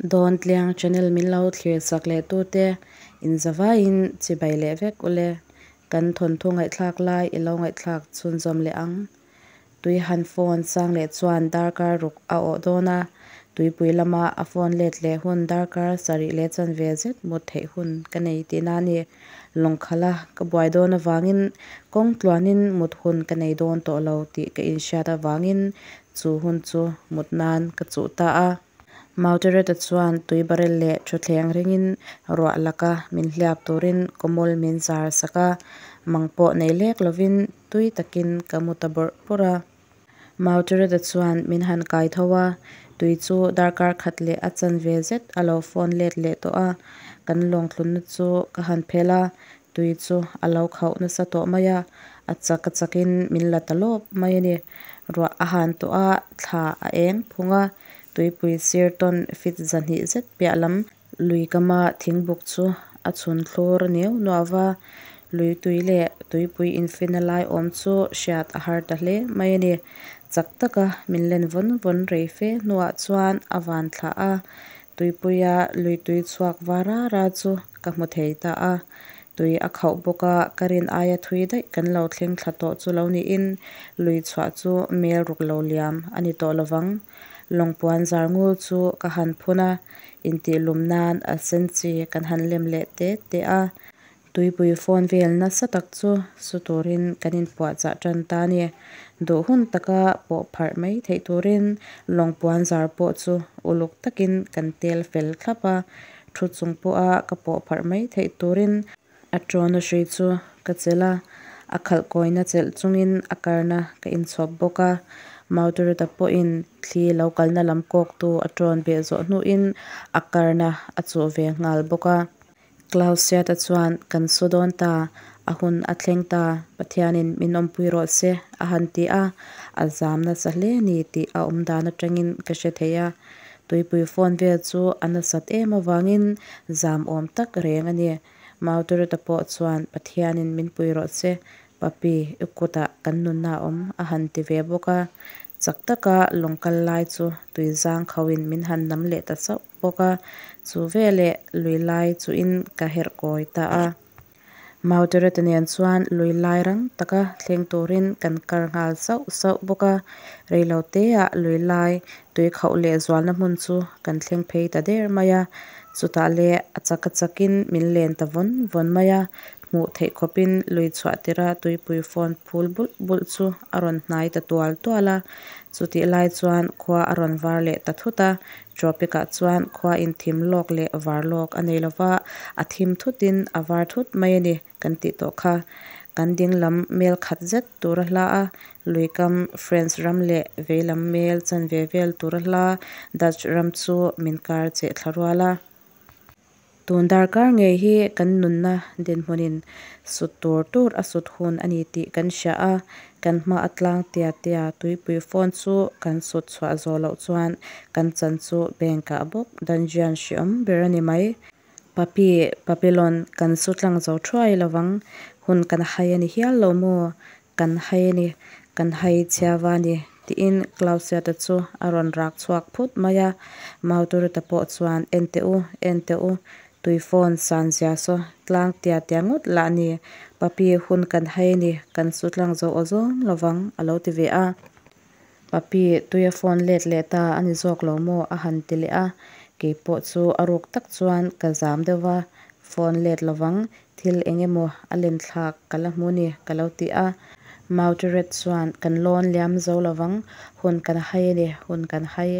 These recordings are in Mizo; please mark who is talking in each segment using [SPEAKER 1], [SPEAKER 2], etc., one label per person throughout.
[SPEAKER 1] Dawntliang channel min lo thlir sak leh tute inzavaiin chibai leh vek ule. Kan thawnthu ngaihthlak lai i lo ngaihthlak chhunzawm leh ang. Tui han phone sang leh chuan darkar ruk a awh dawn a, tuipui lama a phone let leh hun darkar sarih leh chanve zet mut theih hun ka nei tihna a ni. Lawngkhala ka buai dawn avangin kawng tluanin mut hun ka nei dawn tawh lo tih ka inhriat avangin chu hun chu mut nan ka chuh ta a. Mautereta chuan tui barrel leh thutthleng ringin ruah laka min hliap turin kawmawl min zar sak a, mang pawh nei lek lovin tui takin ka mu ta bawrh bawrh a. Mautereta chuan min han kai tho a, tui chu darkar khat leh a chanve zet a lo fawn let leh tawh a, kan lawng thlunna chu ka han phelh a, tui chu a lo khauh nasa tawh mai a, a chak a chakin min la ta lawp mai a ni. Ruah a han tawh a, thla a eng phung a, tuipui sir tawn fit zahnih zet piah lam lui kama thingbuk chu a chhun thlur neu nuau va, lui tui leh tuipui infinna lai awm chu hriat a har ta hle mai a ni. Chak taka min len vawn vawn rei fe hnuah chuan a van thlah a, tuipuia lui tui chhuak var rara chu ka hmu thei ta a. Tui a khauh bawk a, ka rin aia thui daih kan lo thleng thla tawh chu lo niin lui chhuah chu mel ruk lo liam a ni tawh lovang. Lawngpuan zar ngul chu ka han phun a, intihlum nan a sen chi kan han lem leh te te a. Tuipui fawn vel nasa tak chu su turin kan inpuahchah tan ta a ni. Duh hun taka pawh pharh mai theih turin lawngpuan zar pawh chu uluk takin kan tel fel thlap a, thu chung pawha ka pawh pharh mai theih turin a tawna hrui chu ka chelh a, a khalh kawina chelh chungin a karna ka inchhawp bawk a. Mauturuta pawhin thli lo kalna lam kawktu a tawn beh zawh hnuin a karna a chuh ve nghal bawk a. Klausiata chuan, Kan su dawn ta, a hun a thleng ta, Pathianin min awmpui rawh se, a han ti a, a zam nasa hle a ni tih a awm dan atangin ka hre thei a. Tuipui phone vel chu a nasat em avangin zam awm tak reng a ni. Mauturuta pawh chuan, Pathianin min pui rawh se, Papi, i kutah kan nunna a awm, a han ti ve bawk a. Chak taka lawng kal lai chu tui zang khauhin min han nam leh ta sauh bawk a, chu veleh lui lai chuhin ka herh kawi ta a. Mauterete nen chuan lui lai rang taka thleng turin kan kar nghal sauh sauh bawk a, reilo teah lui lai tui khauh leh zualna hmun chu kan thleng phei ta der mai a. Chutah leh a chak a chakin min len ta vawn vawn mai a, hmuh theih khawpin lui chhuah tirha tuipui fawn phul bulh bulh chu a rawn hnai ta tual tual a. Chutih lai chuan khua a rawn var leh ta thut a, Tropic-ah chuan khua inthim lawk leh var lawk a nei lova, a thim thutin a var thut mai a ni kan tih tawh kha. Kan ding lam mel khat zet tur a hla a, lui kam French ram leh vei lam mel chanve vel tur a hla Dutch ram chu min kar cheh thla rual a. Tun darkar ngei hi kan nunna dinhmunin sut tur tur a sut hun a ni tih kan hria a, kan hma a tlang tia tia tuipui phone chu kan sut chhuah zawh loh chuan kan chan chu bank ah bawk dungeon hreawm ber a ni mai. Papi, Papillon, kan su tlang zo thuai lovang, hun kan hai a ni hial lo maw? Kan hai a ni, kan hai chhiava a ni, tiin Clausiata chu a rawn rak chhuak phut mai a. Mauturuta pawh chuan, En teh u, en teh u, tui phone san zia saw tlang tia tia ngawt lah ni, Papi hun kan hai a ni, kan su tlang zo aw zawng lovang, a lo ti ve a. Papi tuia phone let leh ta a ni zawk lo maw? a han ti leh a, kei pawh chu a ruk tak chuan ka zam deuh va, phone let lovang, thil eng emaw a len thlak ka la hmu ni ka lo ti a. Mauturet chuan kan lawn liam zo lovang, hun kan hai a ni, hun kan hai,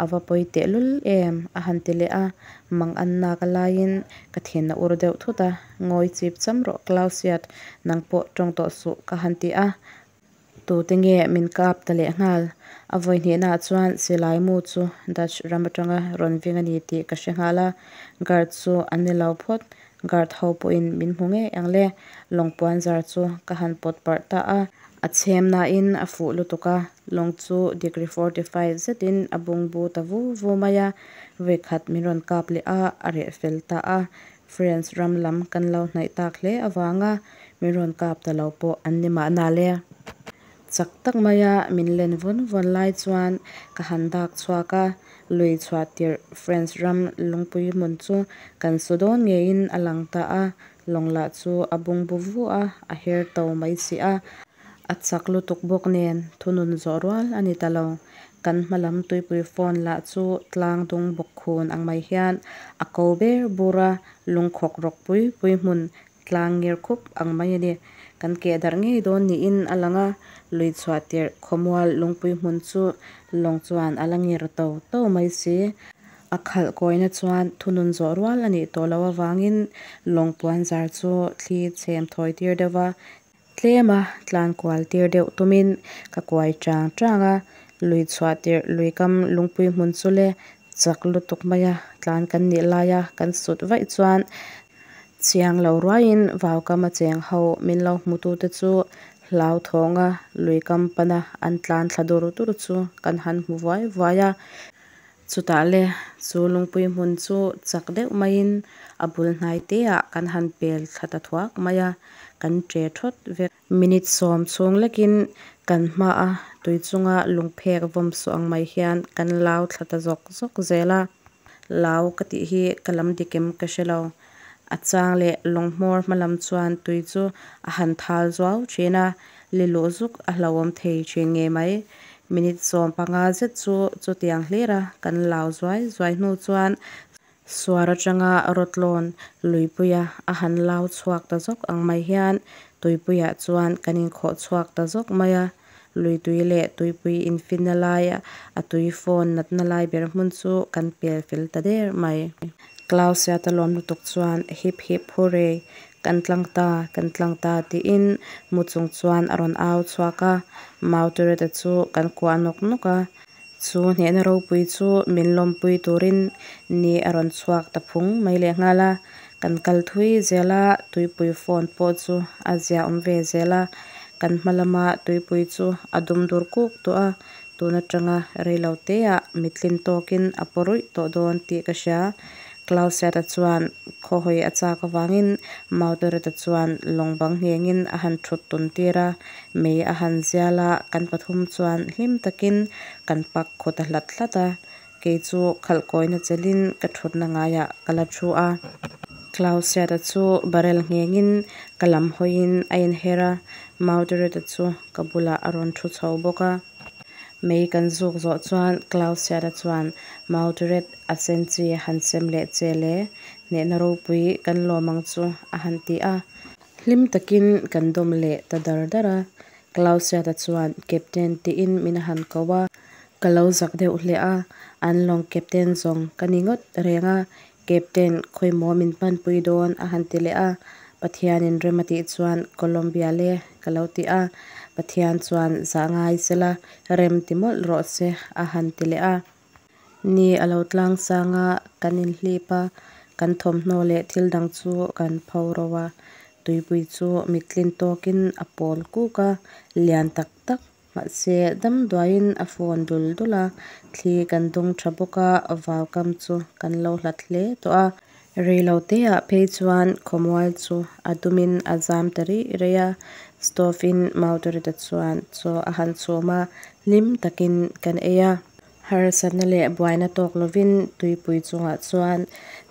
[SPEAKER 1] a va pawi tehlul em? a han ti leh a, mang an nak a laiin ka thin a ur deuh thut a, ngawi chip cham rawh Clausiat, nang pawh tawng tawh suh ka han ti a. Tute nge min kap ta leh nghal? A vawi hnihnaah chuan silai mu chu Dutch ram atanga rawn veng a ni tih ka hre nghal a, guard chu an ni lo phawt. Guard ho pawhin min hmu ngei ang le. Lawng puan zar chu ka han pawt parh ta a. A chhem nain a fuh lutuk a, lawng chu degree 45 zetin a bungbu ta vu vu mai a. Vawi khat min rawn kap leh a, a reh fel ta a. France ram lam kan lo hnaih tak hle avanga min rawn kap ta lo pawh an ni mahna le. Chak tak maia min len vawn vawn lai chuan ka han dak chhuak a, Lui chhuah tirh France ram lungpui hmun chu kan su dawn ngeiin a lang ta a. Lawng lah chu a bungbu vu a, a her to mai si a. A chak lutuk bawk nen thunun zawh rual a ni ta lo. Kan hma lam tuipui fawn lah chu tlang dung bawk khun ang mai hian a ko ber bur a, lung khawk rawk pui pui hmun tlang ngir khup ang mai a ni. Kan keh darh ngei dawn niin a lang a, lui chhuah tirh khawmual lungpui hmun chu lawng chuan a la ngir to to mai si. A khalh kawina chuan thunun zawh rual a nih tawh loh avangin lawng puan zar chu thli chhem thawi tir deuh va, tlema tlan kual tir deuh tumin ka kuai chang chang a, lui chhuah tirh lui kam lungpui hmun chu le chak lutuk maia tlan kan nih laia kan sut vaih chuan chiang lo ruaiin vaukam a cheng ho min lo hmutute chu hlauthawnga lui kam pana an tlan thla dur dur chu kan han hmu vuai vuai a. Chutah le, chu lungpui hmun chu chak deuh maiin a bul hnai teah kan han pel thla ta thuak mai a, kan ṭe ṭhawt vek. Minute sawm chhung lekin kan hmaa tui chunga lungphek vawm suh ang mai hian kan lau thla ta zawk zawk zel a. Lau ka tih hi ka lam dik em ka hre lo. A chang leh lawng hmawr hma lam chuan tui chu a han thal zuau thin a, li luh zuk a hlauhawm thei thin ngei mai. Minute 15 zet chu chutiang hlira kan lau zuai zuai hnu chuan suar atanga rawtlawn luipuia a han lau chhuak ta zawk ang mai hian tuipuiah chuan kan inkhawh chhuak ta zawk mai a. Lui tui leh tuipui infinna laia a tui fawn natna lai ber hmun chu kan pel fel ta der mai. Clausia-ta lawm lutuk chuan hip hip hurray, kan tlang ta, kan tlang ta tiin mu chung chuan a rawn au chhuak a. Mautureta chu kan kuah nawk nawk a. Chu hnehna ropui chu min lawmpui turin ni a rawn chhuak ta phung mai lehnghal a. Kan kal thui zel a, tuipui phone pawh chu a ziaawm ve zel a. Kan hma lama tuipui chu a dum dur kuk tawh a, tun atanga reilo teah mittlin tawkin a paw ruih tawh dawn tih ka hria. Clausiata chuan khawhawi a chak avangin Mautureta chuan lawng bang nghengin a han thut tun tir a, mei a han zial a, kan pathum chuan hlim takin kan pak khaw ta hlat hlat a. Kei chu khalh kawina chelhin ka thutna ngaiah ka la thu a. Clausiata chu barrel nghengin ka lam hawiin a inher a, Mautureta chu ka bulah a rawn thu chho bawk a. Mei kan zuk zawh chuan Clausiata chuan Mauturet a senchi han sem leh che le, hnehna ropui kan lawm ang chu a han ti a. Hlim takin kan dawm leh ta dar dar a. Clausiata chuan Captain tiin min han ko a. Ka lo zak deuh hle a, an lawng Captain zawng ka ni ngawt reng a, Captain khawimaw min panpui dawn a han ti leh a, Pathianin rem a tih chuan Colombia le ka lo ti a, Pathian chuan zah ngai sela rem ti mawlh rawh se a han ti leh a. Ni a lo tlang sang a, kan inhlip a, kan thawmhnaw leh thil dang chu kan pho ro a, tuipui chu mittlin tawkin a pawl kuk a, lian tak tak Mahse, damduaiin a phone dul dul a, thli kan dawng tha bawk a, vaukam chu kan lo hlat hle tawh a. Reiloteah phei chuan khawmual chu a dumin a zam ta rih rei a, stove-in Mautarita chuan chaw a han chhum a, hlim takin kan ei a. Harsatna leh buaina tawk lovin tuipui chungah chuan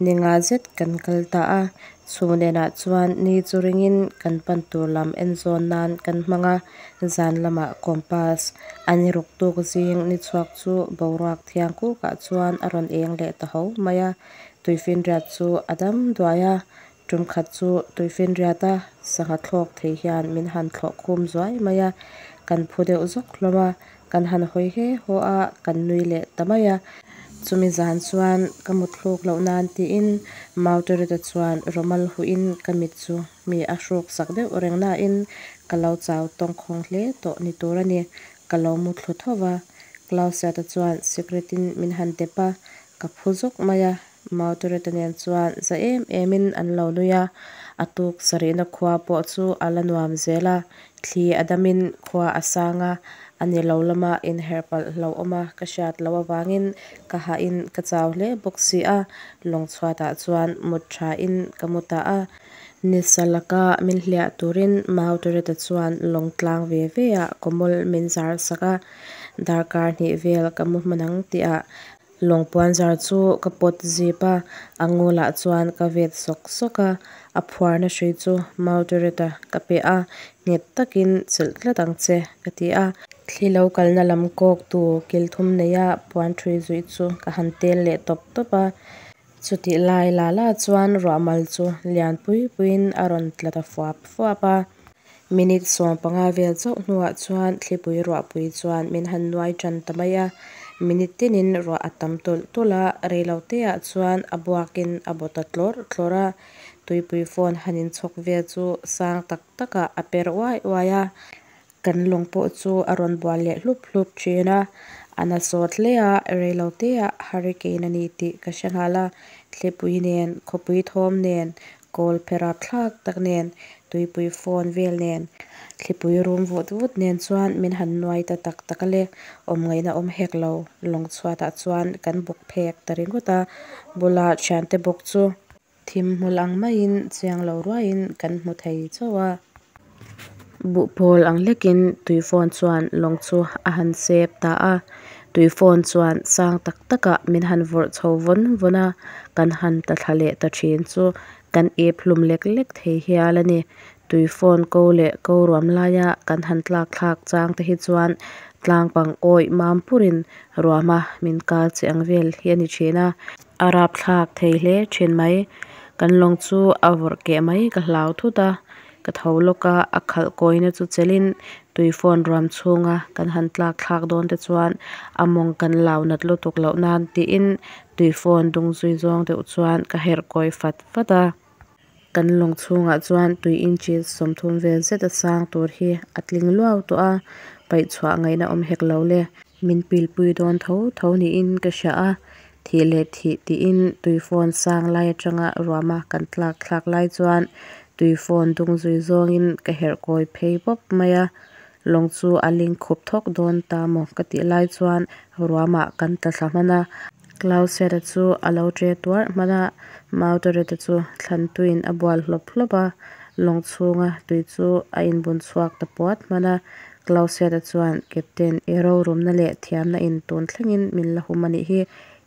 [SPEAKER 1] ni nga zet kan kal ta a, chhun enah chuan ni chu ringin kan pan tur lam en zawn nan kan hmang a, zan lamah compass a ni ruk tuk zing ni chhuak chu boruak thiang kukah chuan a rawn eng leh ta ho mai a, tuifinriat chu a dam duai a, tum khat chu tuifinriata sangha thlawk thei hian min han thlawh khum zuai mai a, kan phu deuh zawk hlawm a. Kan han hawi he haw a, kan nui leh ta mai a. Chumi zan chuan ka mut thluk loh nan tiin Mautarita chuan rawmal huihin ka mit chu mi a hruk sak deuh reng nain ka lo chau tawngkhawng hle tawh ni tur a ni. Ka lo mu thlu tho va. Clausiata chuan sikret-in min han dep a, ka phu zawk mai a. Mautarita nen chuan za em emin an lo nui a, a tuk sarihna khua pawh chu a la nuam zel a, thli a damin khua a sang a, a ni lo lama inherh palh hlauhawm a ka hriat loh avangin ka hahin ka chau hle bawk si a, lawng chhuatah chuan mut thain ka mu ta a. Nisa laka min hliah turin Mautarita chuan lawng tlang ve ve ah kawmawl min zar sak a, darkar hnih vel ka mu hman ang tihah. Lawng puanzar chu ka pawt zip a, a ngulah chuan ka vet sawk sawk a. A phuarna hrui chu Mautareta ka pe a, nghet takin chelh tlat ang che, ka ti a. Thli lo kalna lam kawktu kil thum neia puan ṭhui zuih chu ka han tel leh tawp tawp a. Chutih lai la la chuan ruah mal chu lian pui puiin a rawn tla ta fuap fuap a. Minute 15 vel chauh hnuah chuan thlipui ruahpui chuan min han nuai tan ta mai a. Minute tinin ruah a tam tawlh tawlh a, reiloteah chuan a buakin a baw ta tlawrh tlawrh a. Tuipui fawn han inchhawk vel chu sang tak takah a per uai uai a. Kan lawng pawh chu a rawn bual leh hlup hlup thin a. A na sawt hle a, reiloteah hurricane a ni tih ka hre nghal a. Thlipui nen, khawpui thawm nen, kawl phe rapthlak tak nen, tuipui fawn vel nen, thlipui rum vut vut nen chuan min han nuai ta tak tak a le. Awm ngaihna awm hek lo, lawng chhuatah chuan kan bawk phek ta ringawt a, bula thiante bawk chu thim hmul ang maiin chiang lo ruaiin kan hmu thei chauh a. Buhpawl ang hlekin tuifawn chuan lawng chu a han sep ta a, tuifawn chuan sang tak takah min han vawrh chho vawn vawn a, kan han tla thla leh ta thin chu kan ip hlum lek lek thei hial a ni. Tuifawn ko leh ko ruam laia kan han tlak thlak chang te hi chuan tlang pang awih mam purin ruama min kal che ang vel hi a ni thin a, a rapthlak thei hle thin mai. Kan lawng chu a vawrh keh mai ka hlau thut a, ka tho lawk a, a khalh kawina chu chelhin tuifawn ruam chhunga kan han tlak thlak dawn te chuan a mawng kan lau nat lutuk loh nan tiin tuifawn dung zui zawng deuh chuan ka herh kawi fat fat a. Kan lawng chhungah chuan tui inchi 30 vel zet a sang tur hi a tling luau tawh a, paih chhuah ngaihna awm hek lo le. Min pilpui dawn tho tho niin ka hria a, thih leh thih tiin tuifawn sang lai atanga ruama kan tlak thlak lai chuan tuifawn dung zui zawngin ka herh kawi phei pawp mai a. Lawng chu a ling khup thawk dawn ta maw ka tih lai chuan ruamah kan tla thla hman a. Clauseta chu a lo ṭe tuarh hman a, Mautareta chu thlantuiin a bual hlawp hlawp a, lawng chhunga tui chu a inbun chhuak ta puat hman a. Clauseta chuan, Captain, i rorumna leh thiamna in tun thlengin min la hum a nih hi,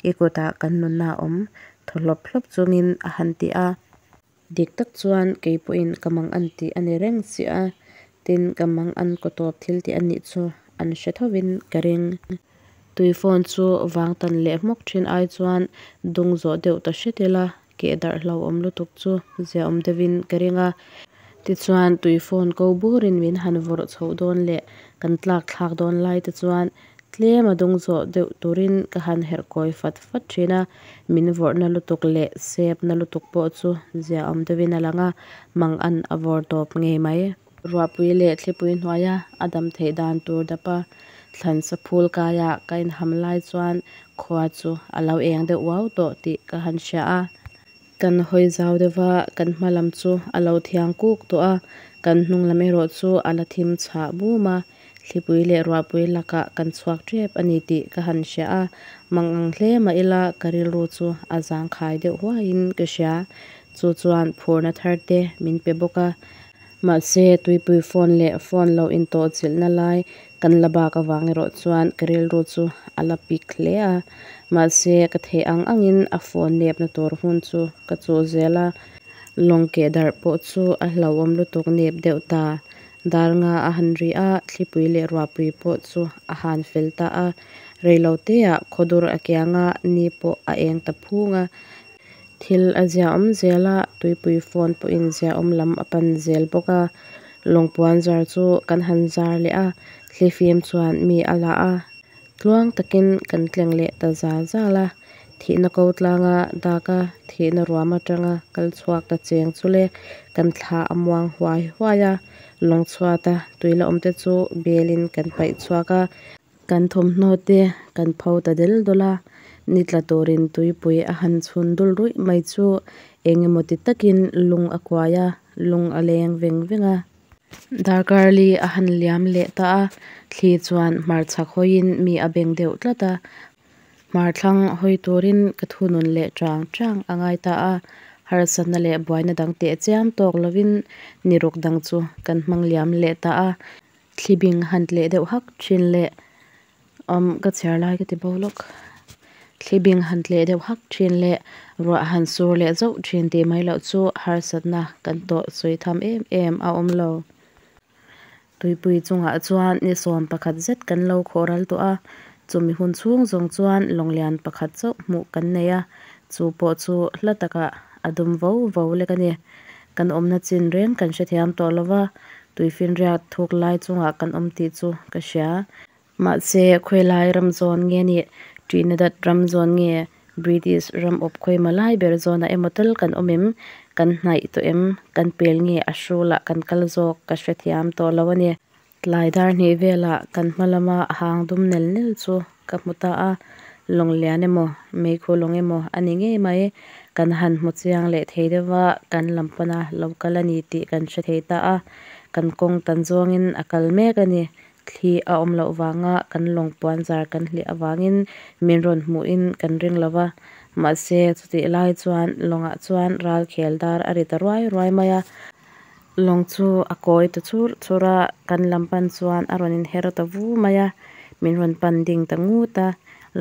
[SPEAKER 1] i kutah kan nunna a awm, thaw hlawp hlawp chungin a han ti a. Dik tak chuan kei pawhin ka mang an tih a ni reng si a, tin ka mang an kaw tawp thil tih a nih chu an hre thovin ka ring. Tui phone chu vang tan leh hmawk thin ai chuan dung zawh deuh ta hret ila, keh darh hlauhawm lutuk chu ziaawm deuhin ka ring a. Tichuan tui phone ko burin min han vawrh chhoh dawn leh kan tlak thlak dawn lai te chuan tlem a dung zawh deuh turin ka han herh kawi fat fat thin a, min vawrhna lutuk leh sepna lutuk pawh chu ziaawm deuhin a lang a, mangan a vawr tawp ngei mai. Ruahpui leh thlipui hnuaia a dam theih dan tur dapa thlan sa phul kaia ka inham lai chuan khua chu a lo eng deuh uau tawh tih ka han hria a. Kan hawi zau deuh va, kan hma lam chu a lo thiang kuk tawh a, kan hnung lam erawh chu a la thim chhah bum a, thlipui leh ruahpui lakah kan chhuak tep a ni tih ka han hria a, mangang hle mah ila ka rilru chu a zangkhai deuh huaiin ka hria. Chu chuan phurna thar te min pe bawk a. Mahse, tuipui phone leh phone lo intawhchilhna lai kan la bak avang erawh chuan ka rilru chu a la pik hle a. Mahse, ka theih ang angin a phone nepna tur hmun chu ka chuh zel a. Lawng keh darh pawh chu a hlauhawm lutuk nep deuh ta. Dar nga a han ri a, thlipui leh ruahpui pawh chu a han fel ta a. Reiloteah khawdur a kiang a, ni pawh a eng ta phung a. Thil a ziaawm zel a, tuipui phone pawhin ziaawm lam a pan zel bawk a. Lawng puan zar chu kan han zar leh a, thlifim chuan mi a la a. Tluang takin kan tleng leh ta zal zal a. Thihna ko tlanga dak a, thihna ruam atanga kal chhuak ta cheng chu le kan thla a muang huai huai a. Lawng chhuata tui la awm te chu belin kan paih chhuak a. Kan thawmhnaw te kan pho ta del dawlh a, ni tla turin tuipui a han chhun dul ruih mai chu eng emaw ti takin lung a kuai a, lung a leng veng veng a. Darkar li a han liam leh ta a, thli chuan hmarchhak hawiin mi a beng deuh tlat a, hmarthlang hawi turin ka thunun leh chang chang a ngai ta a, harsatna leh buaina dang teh chiam tawk lovin ni ruk dang chu kan hmang liam leh ta a. Thlibing han tleh deuh hak thin leh umm ka chhiar lai ka ti bo lawk. Thli bing han tleh deuh hak thin leh ruah han sur leh zauh thin tih mai loh chu harsatna kan tawh sawi tham em em a awm lo. Tuipui chungah chuan ni 11 zet kan lo khawhral tawh a, chumi hun chhung zawng chuan lawng lian pakhat chauh hmuh kan nei a, chu pawh chu hla takah a dum vo vo lek a ni. Kan awmna chin reng kan hrethiam tawh lo va, tuifinriat thuk lai chungah kan awm tih chu ka hria. Mahse, khawilai ram zawn nge nih? Trinidad ram zawn nge? British ram awp khawima lai ber zawnah emaw tal kan awm em? Kan hnaih tawh em? Kan pel nge a hrulah kan kal zawk ka hrethiam tawh lo a ni. Tlai dar hnih velah kan hma lama hang dum nel nel chu ka hmu ta a, lawng lian emaw, meikhu lawng emaw a ni ngei mai. Kan han hmu chiang leh thei deuh va, kan lam pana lo kal a ni tih kan hre thei ta a. Kan kawng tan zawngin a kal mek a ni. Thli a awm loh vanga kan lawng puan zar kan hliah avangin min rawn hmuhin kan ring lo va. Mahse, chutih lai chuan lawngah chuan ral khel dar a ri ta ruai ruai mai a. Lawng chu a kawi ta chur chur a, kan lam pan chuan a rawn inher ta vu mai a. Min rawn pan ding ta ngut a.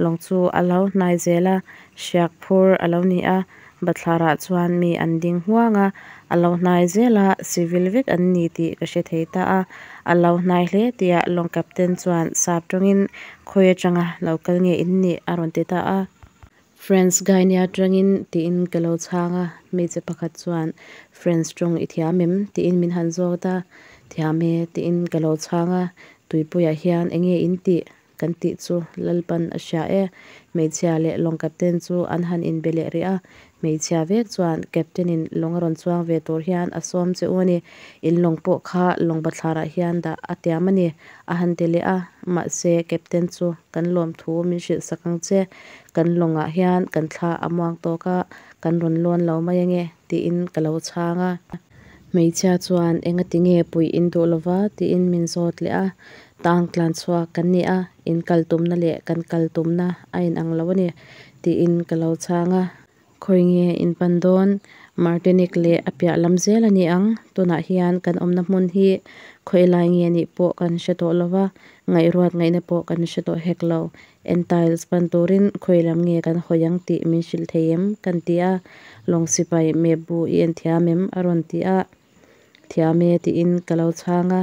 [SPEAKER 1] Lawng chu a lo hnai zel a, hriak phur a lo ni a. Bathlarah chuan mi an ding huang a, a lo hnai zel a, civil vek an ni tih ka hre thei ta a. A lo hnai hle tihah lawng captain chuan sap tawngin khawi atanga lo kal nge in nih a rawn ti ta a. French Guinea atangin tiin ka lo chhang a, hmeichhe pakhat chuan French tawng i thiam em? tiin min han zawt a, Thiam e tiin ka lo chhang a, Tuipuiah hian enge in tih? Kan tih chu Lalpan a hria e. Hmeichhia leh lawng captain chu an han inbe leh rih a. Hmeichhia vek chuan captain-in lawng a rawn chuang ve tur hian a sawm che u a ni. In lawng pawh kha lawng bathlarah hian dah a tiam a ni, a han ti leh a. Mahse, captain chu kan lawmthu min hrilh sak ang che. Kan lawngah hian kan thla a muang tawk a, kan rawn lawn lo mai ange, tiin ka lo chhang a. Hmeichhia chuan engati nge puih in duh lova tiin min zawt leh a. Tang tlan chhuak kan ni a, in kal tumna leh kan kal tumna a inang lo a ni, tiin ka lo chhang a. Khawi nge in pan dawn? Martinique leh a piah lam zel a ni ang. Tunah hian kan awmna hmun hi khawi lai nge nih pawh kan hre tawh lo va, ngaihruat ngaihna pawh kan hre tawh hek lo. Entiles pan turin khawi lam nge kan hawi ang tih min hrilh thei em? kan ti a. Lawng sipai map bu i en thiam em? a rawn ti a. Thiam e tiin ka lo chhang a.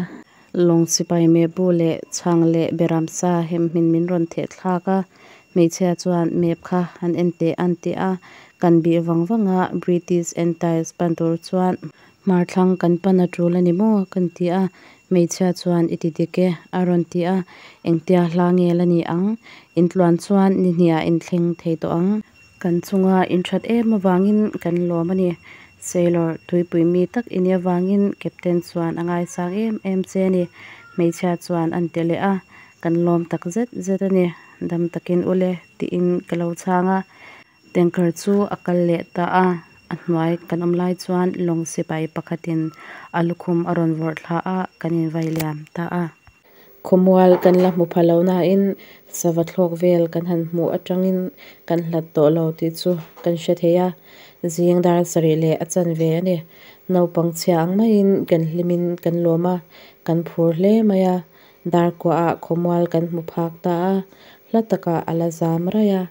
[SPEAKER 1] Lawng sipai map bu leh chhang leh beram sa hem hmin min rawn theh thlak a. Hmeichhia chuan map kha han en teh an ti a. Kan bih vang vang a, British Entiles pan tur chuan hmar thlang kan pan a tul a ni maw? kan ti a. Hmeichhia chuan i ti dik e a rawn ti a. Engtia hla nge la ni ang? Intluan chuan ni hniah inthleng thei tawh ang. Kan chunga inthat em avangin kan lawm a ni. Sailor, tuipui mi tak i nih avangin Captain chuan a ngaisang em em che a ni, hmeichhia chuan an ti leh a. Kan lawm tak zet zet a ni, dam takin u le, tiin ka lo chhang a. Tanker chu a kal leh ta a, a hnuai kan awm lai chuan lawng sipai pakhatin a lukhum a rawn vawrh thla a, kan invai liam ta a. Khawmual kan la hmu pha lo nain sava thlawk vel kan han hmuh atangin kan hlat tawh lo tih chu kan hre thei a, zing dar sarih leh a chanve a ni. Naupang chhia ang maiin kan hlimin kan lawm a, kan phur hle mai a. Dar kuahah khawmual kan hmu phak ta a, hla takah a la zam raih a,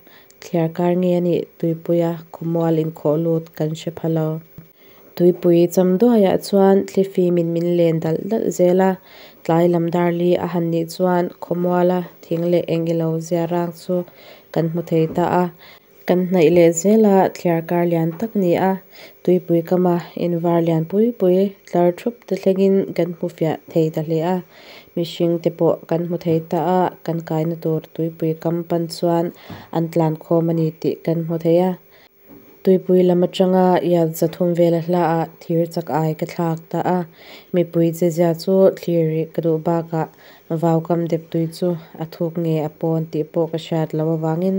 [SPEAKER 1] thliar kar nge a nih tuipuia khawmual inkhawh lut kan hre pha lo. Tuipui cham duaiah chuan thlifimin min len dalh dalh zel a, tlai lam darli a han nih chuan khawmuala thing leh eng ilo zia rang chu kan hmu thei ta a. Kan hnaih leh zel a, thliar kar lian tak ni a, tuipui kama invar lian pui pui tlar thup te thlengin kan hmu fiah thei ta hle a. Mihring te pawh kan hmu thei ta a, kan kaina tur tuipui kam pan chuan an tlan khawm a ni tih kan hmu thei a. Tuipui lam atanga yard 300 vela hlaah thir chak ai ka thlak ta a, mipui che zia chu thlir rih ka duh bakah vau kam dep tui chu a thuk nge a pawn tih pawh ka hriat loh avangin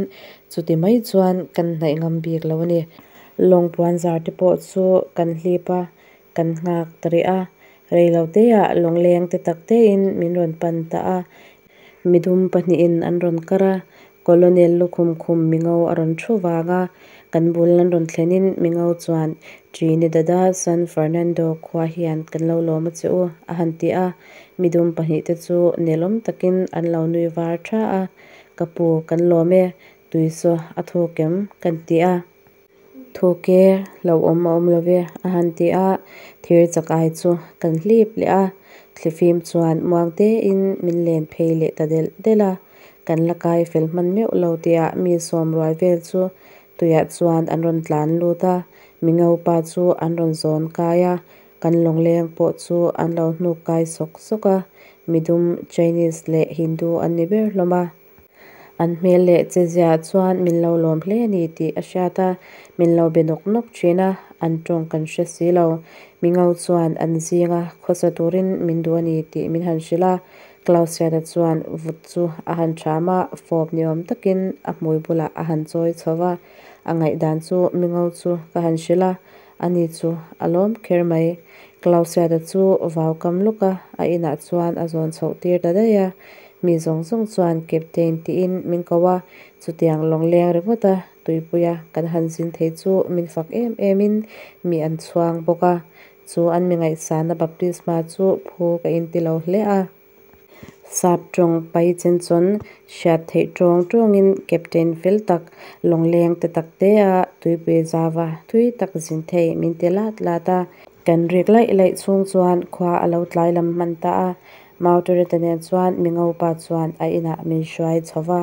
[SPEAKER 1] chuti mai chuan kan hnaih ngam bik lo a ni. Lawng puan zar te pawh chu kan hlip a, kan nghak ta rih a, reiloteah lawngleng te tak tein min rawn pan ta a. Midum pahnihin an rawn kar a, Colonel lukhum khum mingo a rawn thu vang a, kan bul an rawn thlenin mingo chuan Trinidad-a San Fernando khua hian kan lo lawm a che u, a han ti a. Midum pahnihte chu nelawm takin an lo nui var tha a, Ka pu, kan lawm e, Tui saw a thuk em? Kan ti a. Thuk e, hlauhawm a awm lo ve a han ti a. Thir chak ai chu kan hlip leh a. Thlifim chuan muang tein min len phei leh ta delh delh a. Kan la kai fel hman meuh lo tihah mi sawm ruai vel chu tuiah chuan an rawn tlan lut a. Mingopa chu an rawn zawn kai a, kan lawngleng pawh chu an lo hnuk kai sawk sawk a. Midum, Chinese leh Hindu an ni ber hlawm a. An hmel leh che ziaah chuan min lo lawm hle a ni tih a hriat a, min lo be nawk nawk thin a, an tawng kan hre si lo. Mingo chuan an zinga khawsa turin min duh a ni tih min han hrilh a, Clausiata chuan vut chu a han ṭham a, fawp ni awm takin a hmui bulah a han chawi chho va, a ngaihdan chu mingo chu ka han hrilh a, ani chu a lawm kher mai. Clausiata chu vau kam lawk a, a inah chuan a zawn chhoh tir ta daih a. Mi zawng zawng chuan Captain tiin min ko a, chutiang lawngleng ringawta tuipuia kan han zin thei chu min fak em emin mi an chhuang bawk a. Chu an mi ngaihsana baptisma chu phu ka inti lo hle a. Sap tawng pai chen chawn hriat theih tawng tawngin Captain fel tak lawngleng te tak te a tuipui zauva thui tak zin thei min ti lat lat a. Kan rik laih laih chhung chuan khua a lo tlai lam hman ta a. Mautareta nen chuan Mingopa chuan a inah min hruai chho va.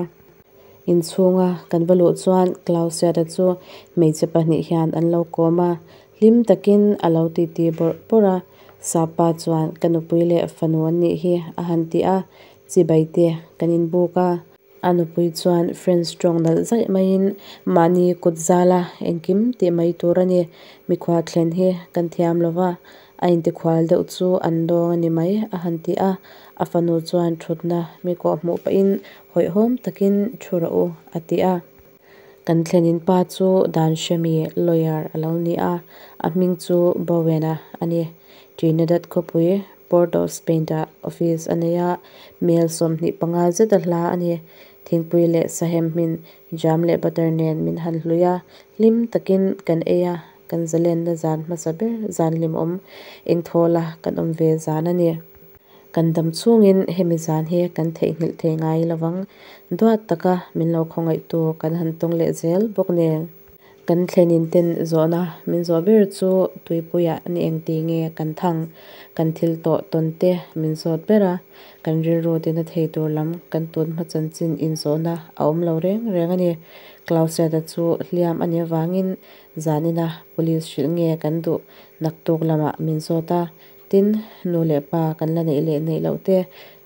[SPEAKER 1] Inchhunga kan va luh chuan Clausiata chu hmeichhe pahnih hian an lo kawm a, hlim takin a lo titi bawrh bawrh a. Sapa chuan ka nupui leh fanu an nih hi a han ti a, chibai te kan inbuk a. A nupui chuan French tawng nalh zaih maiin mahni kut zala engkim tih mai tur a ni, mikhua thlen hi kan thiam lo va, a intikhual deuh chu an dawng a ni mai a han ti a. A fanu chuan thutna mi kawhhmuh pahin hawihhawm takin thu rawh u a ti a. Kan thlenin pa chu dan hremi lawyer a lo ni a, a hming chu Bowen-a a ni. Trinidad khawpui Port of Spain-ah office a nei a, mel 25 zet a hla a ni. Thingpui leh sahem hmin, jam leh butter nen min han hlui a, hlim takin kan ei a, kan zalenna zan hmasa ber zan hlimawm engthawla kan awm ve zan a ni. Kan dam chhungin hemi zan hi kan theihnghilh thei ngai lovang. Duat taka min lo khawngaihtu kan han tawng leh zel bawk nen. Kan thlenin ten zawhna min zawh ber chu tuipuiah ni engti nge kan thang, kan thil tawh tawn te min zawt ber a, kan rilru tina thei tur lam kan tun hma chanchin inzawhna a awm lo reng reng a ni. Clausiata chu hliam a nih avangin zanina police hrilh nge kan duh naktuk lamah min zawt a. Tin, nu leh pa kan la neih leh neih loh te,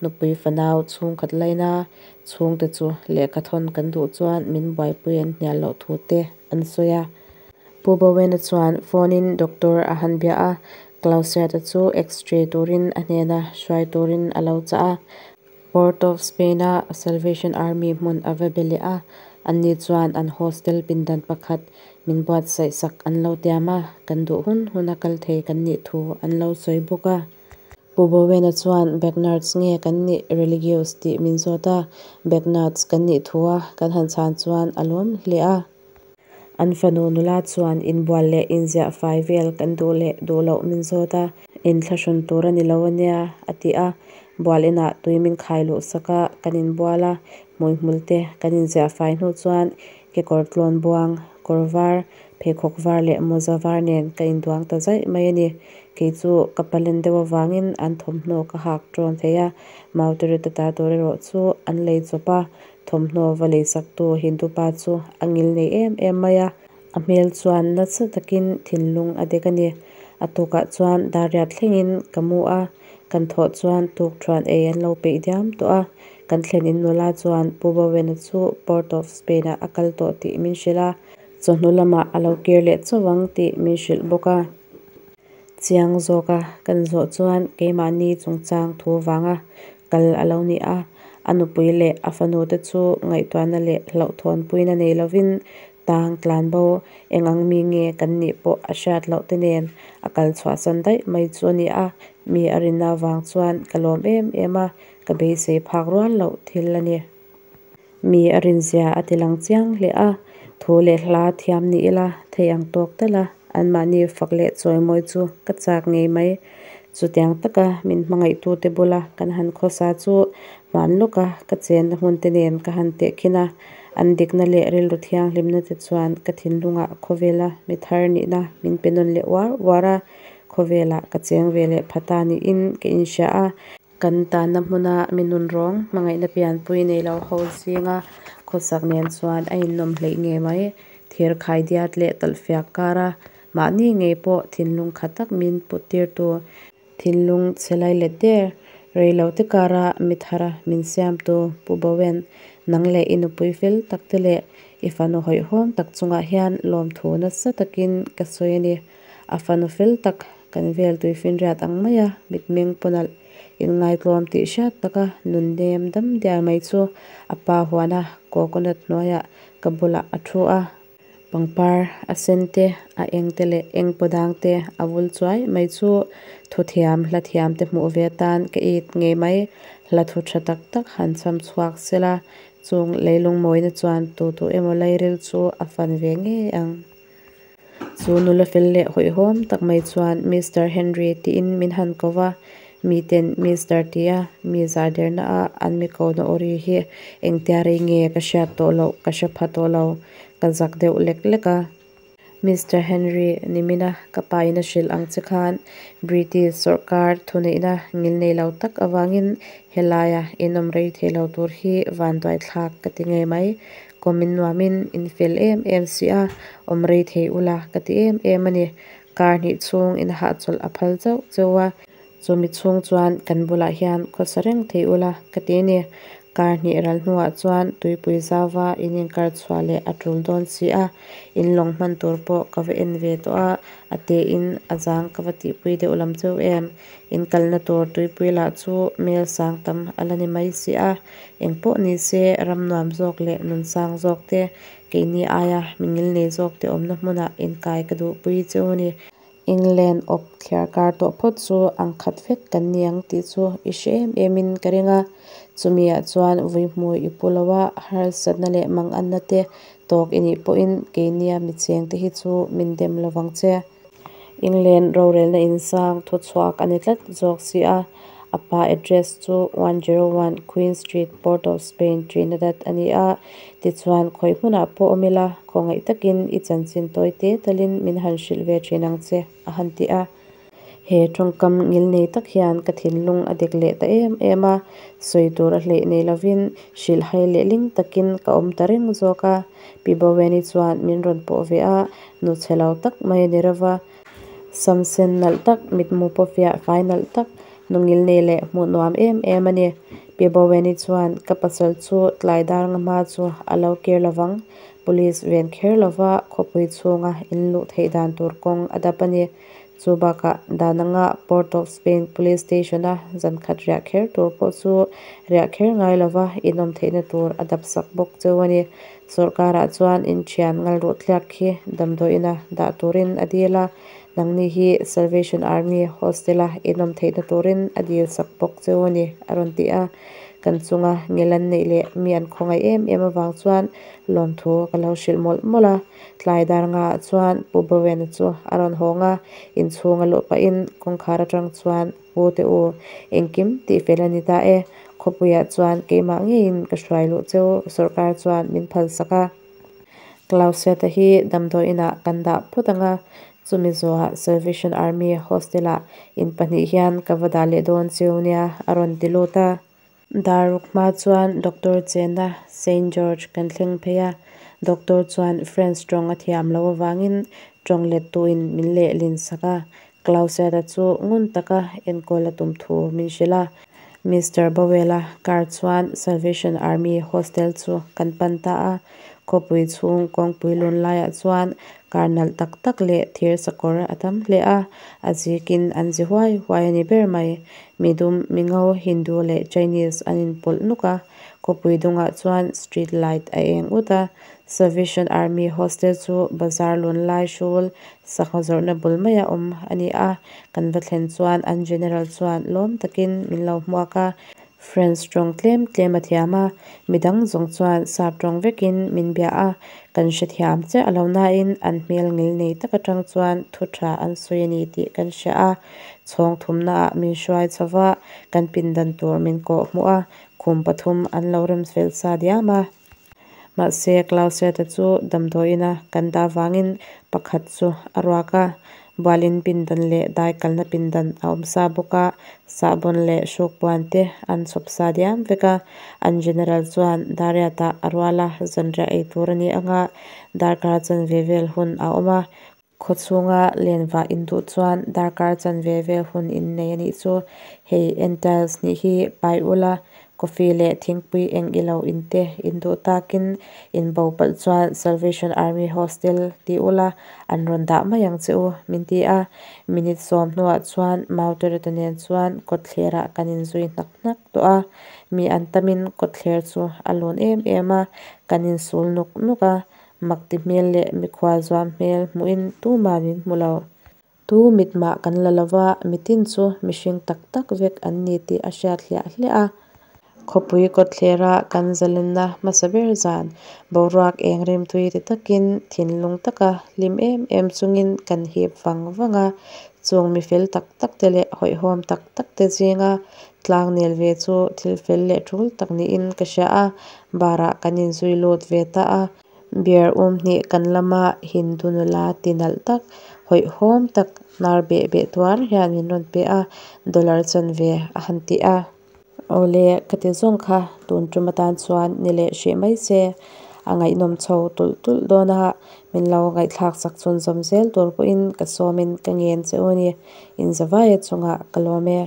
[SPEAKER 1] nupui fanau chhungkhat laina chhungte chu lehkha thawn kan duh chuan min buaipui an hnial loh thu te an sawi a. Pu Bowena chuan phone-in doctor a han bia a, Clausiata chu X-ray turin a hnena hruai turin a lo chah a. Port of Spain-a Salvation Army hmun a va be leh a, anni chuan an hostel pindan pakhat min buatsaih sak an lo tiam a, kan duh hun huna kal thei kan nih thu an lo sawi bawk a. Pu Bowena chuan Bagnards nge kan nih Religious tih min zawt a, Bagnards kan nih thua kan han chhan chuan a lawm hle a. An fanu nula chuan inbual leh inziah fai vel kan duh leh duh loh min zawt a, inthlahrun tur a ni lo ania a ti a. Bual inah tui min khai luh sak a, kan inbual a, hmuihmul te kan inziah fai hnu chuan kekawr tlawn buang, kawr var, pheikhawk var leh mawza var nen ka induang ta zaih mai a ni. Kei chu ka palen deuh avangin an thawmhnaw ka hak ṭawn thei a, Mautarita ta tur erawh chu an lei chawp a, thawmhnaw va leisaktu Hindu pa chu a ngil nei em em mai a, a hmel chuan nasa takin thinlung a dek a ni. A tukah chuan dariat thlengin ka mu a, kan thawh chuan tukṭhuan ei an lo peih diam tawh a, kan thlen in nula chuan Pu Bowena chu Port of Spain-ah a kal tawh tih min hrilh a, chawhnu lamah a lo kir leh chauh ang tih min hrilh bawk a. Chiang zawka kan zawh chuan keimahni chungchang thu vanga kal a lo ni a, a nupui leh a fanu te chu ngaihtuahna leh hlauhthawnpuina nei lovin tang tlan bo eng ang mi nge kan nih pawh a hriat loh te nen a kal chhuahsan daih mai chu a ni a, mi a rinna avang chuan ka lawm em em a, ka beisei phak rual loh thil a ni. Mi a rinzia a ti lang chiang hle a, thu leh hla thiam ni ila thei ang tawk tal a, anmahni fak leh chawimawi chu ka chak ngei mai. Chutiang taka min hmangaihtute bula kan han khawsa chu hman lawka ka chenna hmunte nen ka han tehkhin a, An dikna leh rilru thianghlimna te chuan ka thinlungah khawvela mi thar nihna min pe nawn leh uar uar a, khawvelah ka cheng ve leh pha ta niin ka inhria a. Kan tanna hmuna mi nunrawng hmangaihna pianpui nei lo ho zinga khawsak nen chuan a innawm hleih ngei mai. Thir khaidiat leh talhfiak kara mahni ngei pawh thinlung kha tak min puttirtu Thinlung chhe lai let der, rei lo te kara mi thara min siamtu Pu Bowen, nang leh i nupui fel tak te leh i fanu hawihhawm tak chungah hian lawmthu nasa takin ka sawi a ni. A fanu fel tak, kan vel tuifinriat ang maia mitmeng paw nalh, inngaitlawm tih hriat taka nun nem dam dial mai chu a pa huana coconut hnuaiah ka bulah a thu a. Pangpar a sen te, a eng te leh eng paw dang te a vul chuai mai chu thuthiam hla thiam te hmuh ve atan ka it ngei mai. Hla thu tha tak tak han chham chhuak sela, chung leilung mawina chuan tu tu emaw lairil chu a fan ve ngei ang. Chu nula fel leh hawihhawm tak mai chuan Mister Henry tiin min han ko va, miten Mister tia mi zah derna a an mi kohna aw ri hi engtia rei nge ka hriat tawh loh ka hre pha tawh lo, ka zak deuh lek lek a. Mister Henry, nimina ka pa in a hrilh ang che khan British sawrkar thuneihna ngilnei lo tak avangin helaia in awm rei thei lo tur hi vanduaithlak ka ti ngei mai. Kawm in nuamin in fel em em si a, awm rei thei ula ka ti em em a ni. Kar hnih chhung in hahchawlh a phal chauh chauh a, chumi chhung chuan kan bulah hian khawsa reng thei ula ka ti a ni. Kar hnih ral hnuah chuan tuipui zauva in inkar chhuah leh a tul dawn si a, in lawng hman tur pawh ka va en ve tawh a, a tein a zang ka va tihpui deuh lam chauh em. In kalna tur tuipui lah chu mel sang tam a la ni mai si a, eng pawh ni se ram nuam zawk leh nun sang zawk te, keini aia mi ngilnei zawk te awmna hmunah inkai ka duhpui cheu a ni. England awp thliar kar tawh phawt chu ang khat vek kan ni ang tih chu i hre em em in ka ring a, chumi ah chuan vuihmui i pu lo a, harsatna leh manganna te tawk i nih pawhin keinia mi cheng te hi chu min dem lo vang che. England rorelna insang thuchhuak a ni tlat zawk si a, a pa address chu 101 Queen Street, Port of Spain, Trinidad a ni a. Tichuan, khawi hmunah pawh awm ila, khawngaih takin i chanchin tawi te talin min han hrilh ve thin ang che, a han ti a. He tawngkam ngilnei tak hian ka thinlung a dek leh ta em em a, sawi tur a hleih nei lovin hrilhhai leh ling takin ka awm ta reng zawk a. Pi Boweni chuan min rawn pawh ve a, nu chhe lo tak mai a ni reuh a. Sam sen nalh tak, mitmu pawh fiah fai nalh tak, nu ngilnei leh hmuh nuam em em a ni. Pi Boweni chuan ka pasal chu tlai dar nga hma chu a lo kir lovang, Police ven kher lova khawpui chhunga in luh theih dan tur kawng a dap a ni. Chu bakah dan anga Port of Spain Police Station-a zan khat riah kher tur pawh chu riah kher ngai lova inawm theihna tur a dap sak bawk cheu a ni. Sawrkarah chuan inthian ngalruh tliak khi damdawiina dah turin a dil a, nangni hi Salvation Army Hostel-a inawm theihna turin a dil sak bawk cheu a ni, a rawn ti a. Kan chunga ngel an neih leh mi an khawngaih em em avang chuan lawmthu ka lo hrilh mawlh mawlh a. Tlai dar ngaah chuan Pu Bowen-a chu a rawn hawng a, inchhung a luh pahin kawngkhar atang chuan Pu te u, engkim tihfel a ni ta e, khawpuiah chuan keimah ngeiin ka hruai luh cheu sawrkar chuan min phalsak a. Clauseta hi damdawi inah kan dah phawt ang a, chumi zawhah Salvation Army Hostel-ah in pahnih hian ka va dah leh dawn cheu nia, a rawn ti lut a. Dar ruk hma chuan Doctor chenna Saint George kan thleng phei a, Doctor chuan French tawng a thiam loh avangin tawng lettuin min lehlin sak a, Clauseta chu ngun taka enkawl a tum thu min hrilh a. Mister Bowell-a car chuan Salvation Army Hostel chu kan pan ta a, khawpui chhung kawngpui lun laiah chuan car nalh tak tak leh thir sakawr a tam hle a, a zikin an zi huai huai a ni ber mai. Midum, mingo, Hindu leh Chinese an inpawlh nuk a, khawpui dungah chuan street light a eng ut a, Salvation Army Hostel chu bazar lun lai hrul sangha zawrhna bul maia awm a ni a, kan va thlen chuan an General chuan lawm takin min lo hmuak a, French tawng tlem tlem a thiam a, midang zawng chuan sap tawng vekin min bia a, kan hrethiam chiah lo nain an hmel ngil nei tak atang chuan thu tha an sawi a ni tih kan hria a, chhawng thumnaah min hruai chho va, kan pindan tur min kawh hmuh a, khum pathum an lo rem fel sa diam a. Mahse, Clauset-a chu damdawiina kan dah vangin pakhat chu a ruak a, bualin pindan leh dai kalna pindan a awm sa bawk a, sahbawn leh hrukpuan te an chhawp sa diam vek a. An General chuan Dariat-ah a rual a, zanriah ei tur a ni anga darkar chanve vel hun a awm a. Khawchhunga lenvah induh chuan darkar chanve vel hun innei a nih chu. Hei entiles nih hi pai ula, coffee leh thingpui eng ilo in te induh takin in bo palh chuan Salvation Army Hostel ti ula an rawn dah mai ang che u min ti a. Minute sawm hnuah chuan Mautereta nen chuan kawtthlerah kan inzui hnak hnak tawh a. Mi an tamin kawtthler chu a lun em em a, kan insul nuk nuk a. Mak ti hmel leh mikhual zuam hmel hmuhin tuman min hmu lo. Tu mit mah kan la lo va, mitin chu mihring tak tak vek an ni tih a hriat hliah hliah a. Khawpui kawtthlera kan zalenna hmasa ber zan, boruak eng rimtui ti takin thinlung taka hlim em em chungin kan hip vang vang a. Chung mi fel tak tak te leh hawihhawm tak tak te zinga tlang nel ve chu thil fel leh tul tak niin ka hria a, bar ah kan inzui lut ve ta a. Beer um hnih kan lama Hindu nula ti nalh tak, hawihhawm tak, hnar beh beh tuar hian min rawn pe a, dollar chanve a han ti a. Awle, ka ti zawng kha tun tum atan chuan ni leh hrih mai se, a ngaihnawm chho tulh tulh dawn a, min lo ngaihthlak sak chhunzawm zel tur pawhin ka sawmin ka ngen che u a ni, inzavaia chungah ka lawm e.